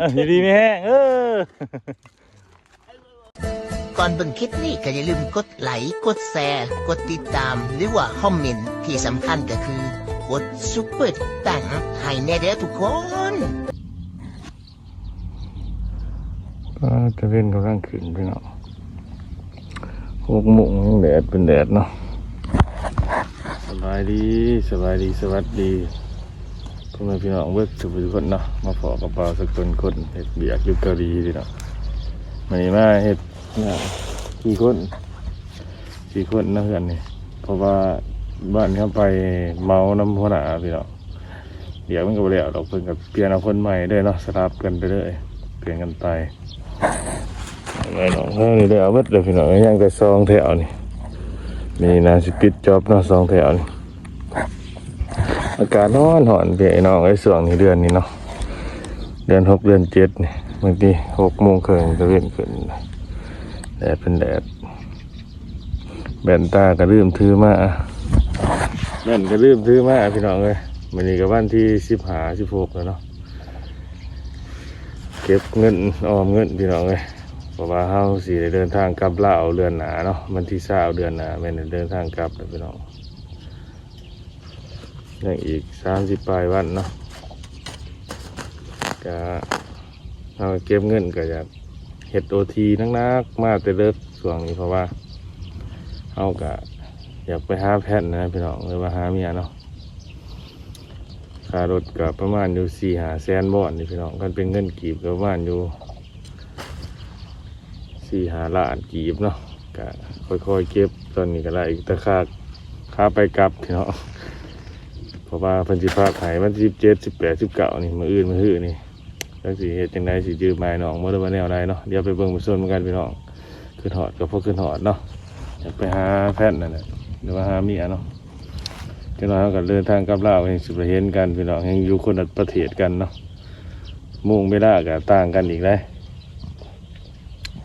ເອີ ຢູ່ດີມີແຮງ ເອີ. ກ່ອນເບິ່ງຄລິບນີ້ກໍຢ່າລືມກົດໄລ, ກົດແຊ, ກົດຕິດຕາມ ຫຼືວ່າຄອມເມັນ, ທີ່ສຳຄັນກໍຄືກົດຊຸບເປີຕັງໃຫ້ແດ່ເດີທຸກຄົນ. ອາ ຕາເວັນກຳລັງຂຶ້ນພີ່ນ້ອງ ຫົກໂມງ ຍັງແດດເປັນແດດເນາະ. ສະບາຍດີ ສະບາຍດີ ສະຫວັດດີ ພໍ່ແມ່ພີ່ນ້ອງເບິດສູ່ຜູ້ທຸກຄົນເນາະ. ມາພໍ້ກັບບ່າວສະກົນ ຄົນເຮັດວຽກຢູ່ເກົາຫຼີພີ່ນ້ອງ. ມື້ນີ້ມາເຮັດງານສີ່ຄົນ ສີ່ຄົນເນາະເຮືອນນີ້ ເພາະວ່າບ້ານເຮົາໄປເໝົານຳຫົວໜ້າພີ່ນ້ອງ. ວຽກມັນກໍບໍ່ແລ້ວດອກ ເພິ່ນກໍປ່ຽນເອົາຄົນໃໝ່ເດີເນາະ ສະຫຼັບກັນໄປເລີຍ ປ່ຽນກັນໄປ. ໄປນ້ອງເຮົານີ້ໄດ້ເອົາເບິດເລີຍພີ່ນ້ອງ ຍັງແຕ່ສອງແຖວນີ້ ນີ້ໜ້າຊິປິດຈອບເນາະ ສອງແຖວນີ້. ອາກາດຮ້ອນໆ ພີ່ນ້ອງເອີຍ ຊ່ວງນີ້ເດືອນນີ້ເນາະ ເດືອນຫົກເດືອນເຈັດນີ້ ບາງທີຫົກໂມງເຄິ່ງຕາເວັນຂຶ້ນ ແດດເປັນແດດ. ແວ່ນຕາກໍລືມຖືມາ ແວ່ນກໍລືມຖືມາພີ່ນ້ອງເອີຍ. ມື້ນີ້ກໍວັນທີສິບຫ້າ ສິບຫົກແລ້ວເນາະ ເກັບເງິນ ອອມເງິນພີ່ນ້ອງເອີຍ ເພາະວ່າເຮົາຊິໄດ້ເດີນທາງກັບລາວເດືອນໜ້າເນາະ ວັນທີຊາວເດືອນໜ້າ ແມ່ນໄດ້ເດີນທາງກັບແລ້ວພີ່ນ້ອງ. ຍັງອີກສາມສິບປາຍວັນເນາະ ກະເຮົາເກັບເງິນ ກະຢາກເຮັດໂອທີໜັກໆ ມາແຕ່ເດິກຊ່ວງນີ້ ເພາະວ່າເຮົາກະຢາກໄປຫາແພນນະພີ່ນ້ອງ ຫຼືວ່າຫາເມຍເນາະ. ຄ່າລົດກະປະມານຢູ່ສີ່ຫ້າແສນບອນນີ້ພີ່ນ້ອງ ຄັນເປັນເງິນກີບກະປະມານຢູ່ ສີ່ຫ້າລ້ານກີບເນາະ ກະຄ່ອຍໆເກັບ. ຕອນນີ້ກະໄດ້ແຕ່ຄ່າ ຄ່າໄປກັບພີ່ນ້ອງ ເພາະວ່າເພິ່ນຊິພັກໃຫ້ວັນທີສິບເຈັດ ສິບແປດ ສິບເກົ້ານີ້ ມື້ອື່ນມື້ຮືນີ້ ຈັກຊິເຮັດຈັ່ງໃດ ຊິຈື່ມອ້າຍນ້ອງບໍ່ ຫຼືວ່າແນວໃດເນາະ. ດຽວໄປເບິ່ງໄປຊົມກັນພີ່ນ້ອງ. ຄຶດຮອດກໍພໍຄຶດຮອດເນາະ ຢາກໄປຫາແພນນັ້ນແຫຼະ ຫຼືວ່າຫາເມຍເນາະ. ຈັກໜ້ອຍເຮົາກໍເດີນທາງກັບລາວ ແຮ່ງຊິໄປເຫັນກັນພີ່ນ້ອງ ແຮ່ງຢູ່ຄົນລະປະເທດກັນເນາະ ໂມງເວລາກໍຕ່າງກັນອີກເດ້.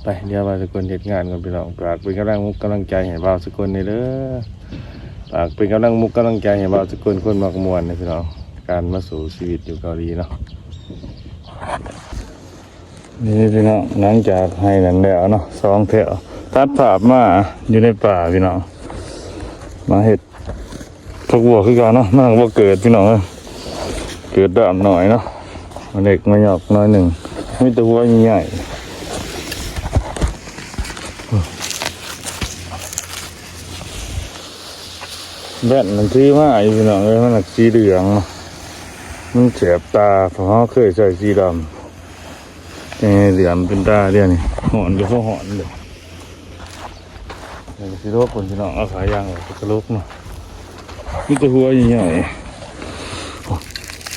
ໄປ ດຽວບ່າວສະກົນເຮັດງານກ່ອນພີ່ນ້ອງ. ຝາກເປັນກຳລັງມຸກກຳລັງໃຈໃຫ້ບ່າວສະກົນແດ່ເດີ ຝາກເປັນກຳລັງມຸກກຳລັງໃຈໃຫ້ບ່າວສະກົນ ຄົນມັກມ່ວນນະພີ່ນ້ອງ ການມາສູ້ຊີວິດຢູ່ເກົາຫຼີເນາະ. ນີ້ພີ່ນ້ອງ ຫຼັງຈາກໄຮ່ນັ້ນແລ້ວເນາະ ສອງແຖວ ຕັດພາບມາຢູ່ໃນປ່າພີ່ນ້ອງ ມາເຮັດ ຜັກບົວຄືເກົ່າເນາະ ມັນບໍ່ເກີດພີ່ນ້ອງເອີຍ ເກີດດາມໜ້ອຍເນາະ ມາເລັກມາຍອກໜ້ອຍໜຶ່ງ ມີແຕ່ຫົວໃຫຍ່ໆ. ແວ່ນມັນຖືມາຢູ່ພີ່ນ້ອງເອີຍ ມັນໜັກສີເຫຼືອງເນາະ ມັນແສບຕາ ເພາະເຮົາເຄີຍໃສ່ສີດຳ ແຕ່ເຫຼືອງເປັນຕາດຽວນີ້ ຮ້ອນກໍບໍ່ຮ້ອນເດ້. ນີ້ກໍຊິລົກເພິ່ນພີ່ນ້ອງ ເອົາຂາຍາງອອກກໍຊິລົກເນາະ ມີແຕ່ຫົວໃຫຍ່ໆ ໂອ້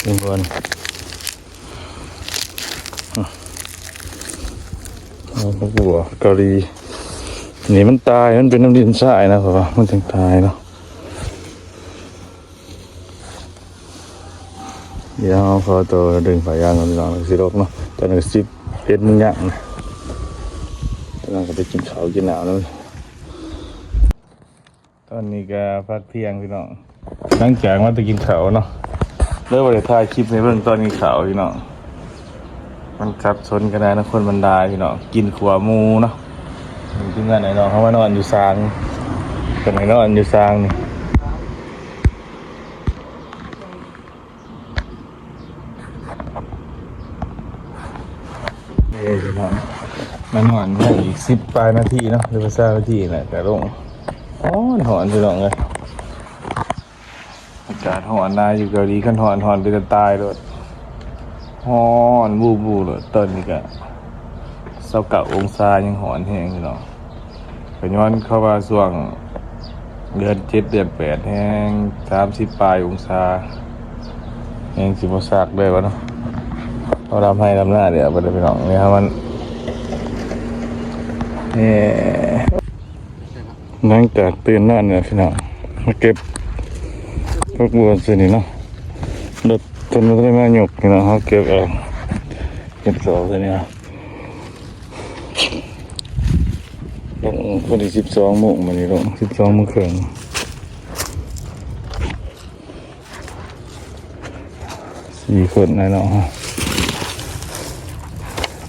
ເບິ່ງກ່ອນ ເອົາພວກບົວເກົາຫຼີ ນີ້ມັນຕາຍ ມັນເປັນນ້ຳດິນຊາຍນະ ເພາະວ່າມັນຈຶ່ງຕາຍເນາະ. ດຽວເຮົາຂໍໂຕດຶງຜ້າຢາງກ່ອນພີ່ນ້ອງ ຊິລົກເນາະ ຕອນນີ້ສິບເອັດໂມງຍາມນະ ຕອນນັ້ນກໍໄປກິນເຂົ້າກິນນ້ຳນຳ. ຕອນນີ້ກໍພັກທ່ຽງພີ່ນ້ອງ ຫຼັງຈາກມາແຕ່ກິນເຂົ້າເນາະ ເລີຍບໍ່ໄດ້ຖ່າຍຄລິບໃຫ້ເບິ່ງຕອນກິນເຂົ້າພີ່ນ້ອງ. ມັນສັບສົນກັນໄດ້ນະ ຄົນມັນຫຼາຍພີ່ນ້ອງ ກິນຂົ້ວໝູເນາະ. ນີ້ຄືເຮືອນອ້າຍນ້ອງເຮົາມານອນຢູ່ສາງ ເພິ່ນໃຫ້ນອນຢູ່ສາງນີ້. ເອີ ພີ່ນ້ອງ ມານອນໄດ້ອີກສິບປາຍນາທີເນາະ ຫຼືວ່າຊາວນາທີແຫຼະ ກະລົງ. ຮ້ອນ ຮ້ອນພີ່ນ້ອງເອີຍ ອາກາດຮ້ອນຫຼາຍຢູ່ເກົາຫຼີ ຄັນຮ້ອນ ຮ້ອນເປັນຕາຕາຍໂລດ ຮ້ອນບູໆໂລດ. ຕອນນີ້ກະຊາວເກົ້າອົງສາ ຍັງຮ້ອນແຮງພີ່ນ້ອງ. ກໍຍ້ອນເຂົາວ່າຊ່ວງເດືອນເຈັດເດືອນແປດແຮງສາມສິບປາຍອົງສາ ແຮງຊິບໍ່ຊັກເລີຍວ່າເນາະ. ເຮົາດຳໄຮ່ດຳນາແລ້ວບັດນີ້ພີ່ນ້ອງ ນີ້ເຮົາມັນ ເອີ ຫຼັງຈາກຕື່ນມານີ້ພີ່ນ້ອງ ມາເກັບຜັກບົວໃສ່ນີ້ເນາະ. ລົດເພິ່ນບໍ່ໄດ້ມາຍົກພີ່ນ້ອງ ເຮົາເກັບເອົາ ເກັບເຂົ້າໃສ່ນີ້ເນາະ. ລົງພໍດີສິບສອງໂມງ ມື້ນີ້ລົງສິບສອງໂມງເຄິ່ງ ສີ່ຄົນແນ່ເນາະ.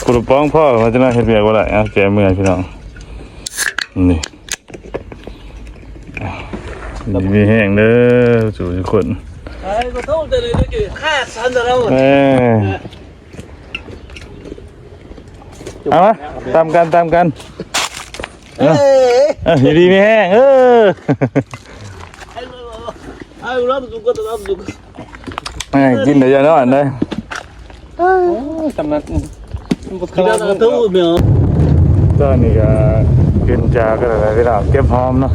ຜູ້ລະປອງພໍ ວ່າຈະມາເຮັດວຽກບໍ່ໄດ້. ເອົາ ແຈເມືອພີ່ນ້ອງ ນີ້ ຢູ່ດີມີແຮງເດີສູ່ທຸກຄົນ. ເອີ ເອົາມາ ຕຳກັນ ຕຳກັນ. ເອີ ເອີ ຢູ່ດີມີແຮງ ເອີ ໃຫ້ລຳສຸກກໍລຳສຸກ ໃຫ້ກິນໄດ້ຢ່ານອນເດ້. ໂອ້ຍ ຕຳນານ ອືມ ກິນແລ້ວກໍເທົ່າແມວ. ຕອນນີ້ກໍຂຶ້ນຈາກກັນແລ້ວພີ່ນ້ອງ ເກັບຫອມເນາະ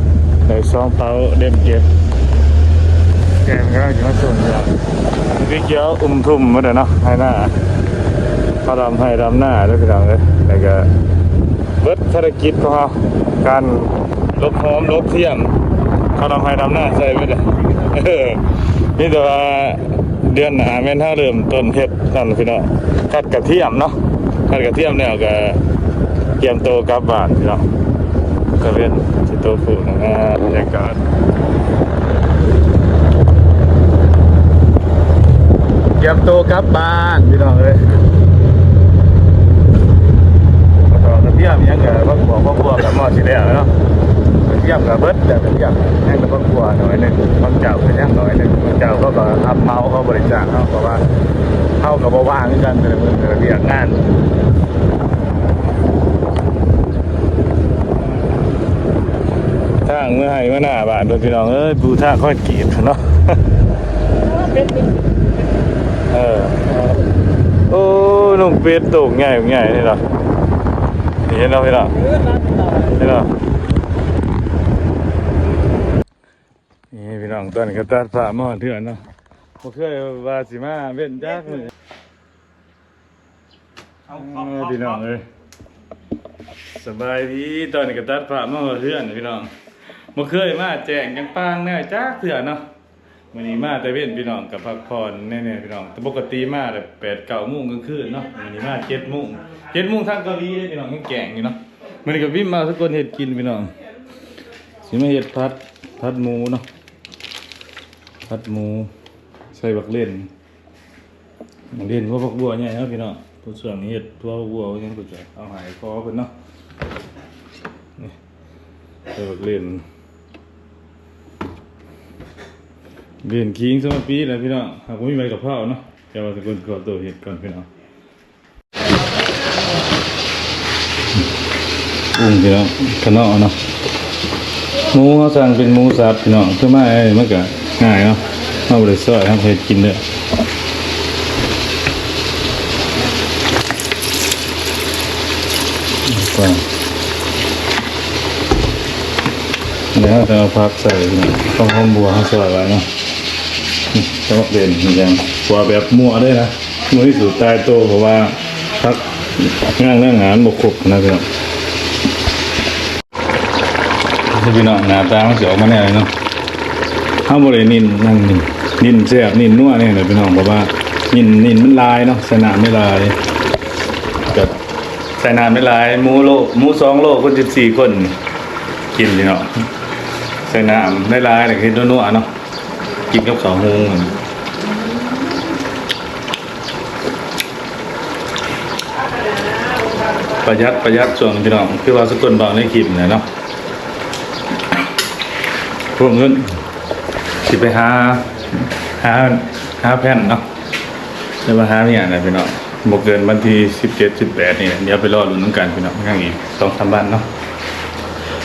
ໄດ້ສອງເປົາ ເດັບເກັບ ແກມກຳລັງຊິມາສົ່ງພີ່ນ້ອງ. ມັນຄືກ່ຽວອຸ້ມທຸ່ມໝົດແລ້ວເນາະ ໄຮ່ນາ ເຂົາດຳໄຮ່ດຳນາເດີພີ່ນ້ອງເອີຍ. ແລ້ວກໍເບິດພາລະກິດຂອງເຮົາ ການຫຼົກຫອມຫຼົກທຽມ ເຂົາດຳໄຮ່ດຳນາໃສ່ເບິດແລ້ວ. ເອີ ມີແຕ່ວ່າເດືອນໜ້າແມ່ນເຮົາເລີ່ມຕົ້ນເຮັດນັ້ນພີ່ນ້ອງ ຕັດກະທຽມເນາະ ຕັດກະທຽມແລ້ວກໍກຽມໂຕກັບບ້ານພີ່ນ້ອງ. ຕາເວັນຊິຕົກພຸ້ນນະ ບັນຍາກາດ ກຽມໂຕກັບບ້ານພີ່ນ້ອງເອີຍ. ກະທຽມຫຍັງກະ ຜັກບວບ ຜັກບວບກະໝໍ້ຊິແລ້ວເນາະ ກະທຽມກະເບິດແລ້ວ. ກະທຽມຍັງແຕ່ຜັກບວບໜ້ອຍໜຶ່ງ ບາງເຈົ້າກະຍັງໜ້ອຍໜຶ່ງ ບາງເຈົ້າເຂົາກະຮັບເໝົາ ເຂົາບໍ່ໄດ້ຈ້າງເຮົາ ເພາະວ່າເຮົາກະບໍ່ວ່າງຄືກັນ ແຕ່ລະມື້ແຕ່ລະວຽກງານ. ທາງເມືອໄຮ່ເມືອນາບ້ານເພິ່ນພີ່ນ້ອງເອີຍ ປູທາງຄອນກຣີດເນາະ. ເອີ ໂອ້ ນົກເປັດໂຕໃຫຍ່ໃຫຍ່ນີ້ລະ ນີ້ເຫັນບໍ່ພີ່ນ້ອງ ເຫັນບໍ່ ນີ້ພີ່ນ້ອງ. ຕອນນີ້ກໍຕັດພາບມາຮອດເຮືອນເນາະ ບໍ່ເຄີຍວ່າຊິມາເວັນຈັກມື້. ເອົາ ເອົາ ເອົາ ພີ່ນ້ອງເອີຍ ສະບາຍດີ. ຕອນນີ້ກໍຕັດພາບມາຮອດເຮືອນພີ່ນ້ອງ ບໍ່ເຄີຍມາແຈ້ງຈັງປາງແນວຈັກເທື່ອເນາະ. ມື້ນີ້ມາແຕ່ເວັນພີ່ນ້ອງ ກໍພັກຜ່ອນແນ່ໆພີ່ນ້ອງ ແຕ່ປົກກະຕິມາແບບແປດເກົ້າໂມງກາງຄືນເນາະ. ມື້ນີ້ມາເຈັດໂມງ ເຈັດໂມງທາງເກົາຫຼີເດ້ພີ່ນ້ອງ ຍັງແຈ້ງຢູ່ເນາະ. ມື້ນີ້ກໍວິມມາສະກົນເຮັດກິນພີ່ນ້ອງ ຊິມາເຮັດຜັດ ຜັດໝູເນາະ ຜັດໝູໃສ່ບັກເລັ່ນ ບັກເລັ່ນຫົວຜັກບົວໃຫຍ່ເນາະພີ່ນ້ອງ. ຜູ້ຊ່ວງນີ້ເຮັດຖົ່ວຝັວຫຍັງເພິ່ນກະເອົາໃຫ້ພໍ່ເພິ່ນເນາະ. ນີ້ ໃສ່ບັກເລັ່ນ ເລັ່ນຂີງສະມະປີແຫຼະພີ່ນ້ອງ. ຫາກບໍ່ມີໃບກະເພົາເນາະ ແຕ່ວ່າສະກຸນຂໍໂຕເຮັດກ່ອນພີ່ນ້ອງ. ປຸງພີ່ນ້ອງ ຂະເນາະເນາະ. ໝູເຮົາສັ່ງເປັນໝູສັບພີ່ນ້ອງ ຄືມາອັນນີ້ມັນກະງ່າຍເນາະ ເຮົາບໍ່ໄດ້ຊອຍ ເຮົາເຮັດກິນເດີ. ແລ້ວເຮົາຈະເອົາຜັກໃສ່ພີ່ນ້ອງ ຂອງຫອມບົວເຮົາຊອຍໄວ້ເນາະ. ນີ້ ຈະມາເປັນຫຍັງ ຂົ້ວແບບມົ້ວເລີຍນະ. ມື້ນີ້ສູດຕາຍໂຕ ເພາະວ່າຜັກຍ່າງເນື້ອຫາມັນບໍ່ຄົບນະພີ່ນ້ອງ. ພີ່ນ້ອງ ໜ້າຕາມັນຊິອອກມາແນວນີ້ເນາະ. ເຮົາບໍ່ໄດ້ໜິ້ນຫຍັງ ໜິ້ນແຊບ ໜິ້ນນົວແນ່ເນາະພີ່ນ້ອງ ເພາະວ່າໜິ້ນ ໜິ້ນມັນຫຼາຍເນາະ ໃສ່ນ້ຳໄດ້ຫຼາຍ. ກະໃສ່ນ້ຳໄດ້ຫຼາຍ ໝູໂລ ໝູສອງໂລ ຄົນສິບສີ່ຄົນກິນພີ່ນ້ອງ. ໃສ່ນ້ຳໄດ້ຫຼາຍ ແລ້ວກະເຮັດນົວໆເນາະ ກິນກັບເຂົ້າຫຸງ. ປະຢັດ ປະຢັດຊ່ວງນີ້ພີ່ນ້ອງ ຄືວ່າສະກົນເວົ້າໃນຄລິບນີ້ແຫຼະເນາະ. ພວກເງິນ ຊິໄປຫາ ຫາ ຫາແຜ່ນເນາະ ແຕ່ວ່າຫາວຽກນະພີ່ນ້ອງ ບໍ່ເກີນວັນທີສິບເຈັດ ສິບແປດນີ້ແຫຼະ ດຽວໄປລໍລຸ້ນນຳກັນພີ່ນ້ອງ ຍັງອີກສອງສາມວັນເນາະ.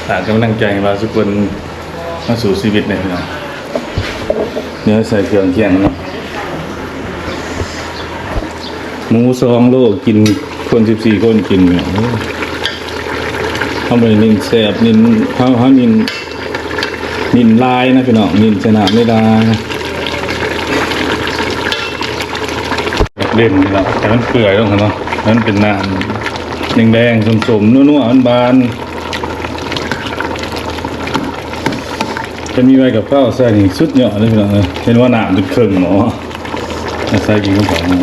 ຝາກກຳລັງໃຈໃຫ້ບ່າວສຸພົນມາສູ້ຊີວິດແດ່ພີ່ນ້ອງ. ດຽວໃສ່ເຄື່ອງຄຽງເນາະ ໝູສອງໂລ ກິນຄົນສິບສີ່ຄົນກິນເນາະ. ເຮົາບໍ່ໄດ້ເນັ້ນແຊບ ເນັ້ນ ເຮົາ ເຮົາເນັ້ນ ເນັ້ນຫຼາຍນະພີ່ນ້ອງ ເນັ້ນໃສ່ນ້ຳຫຼາຍໆ ເດັ່ນພີ່ນ້ອງ ໃຫ້ມັນເປື່ອຍລົງເນາະ ໃຫ້ມັນເປັນນ້ຳແດງໆ ສົ້ມໆ ນົວໆ ຫວານໆ. ຄັນມີໃບກະເພົາໃສ່ນີ້ສຸດຍອດເລີຍພີ່ນ້ອງເອີຍ ເຫັນວ່ານ້ຳຈົນເຄິ່ງໝໍ້ ໃສ່ກິນກັບເຂົ້າ. ນີ້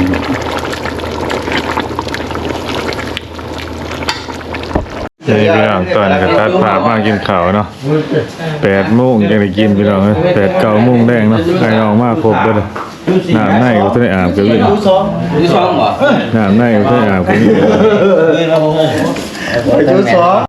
ພີ່ນ້ອງ ຕອນນີ້ກະຕັດພາບມາກິນເຂົ້າເນາະ ແປດໂມງຈັ່ງໄດ້ກິນພີ່ນ້ອງເອີຍ ແປດເກົ້າໂມງແລງເນາະ ໄອ້ນ້ອງມາຄົບເບິດ. ນ້ຳໃນກໍບໍ່ທັນໄດ້ອາບກໍມີ ຢູ່ສອງບໍ່ ນ້ຳໃນກໍບໍ່ທັນໄດ້ອາບກໍມີ ຢູ່ສອງ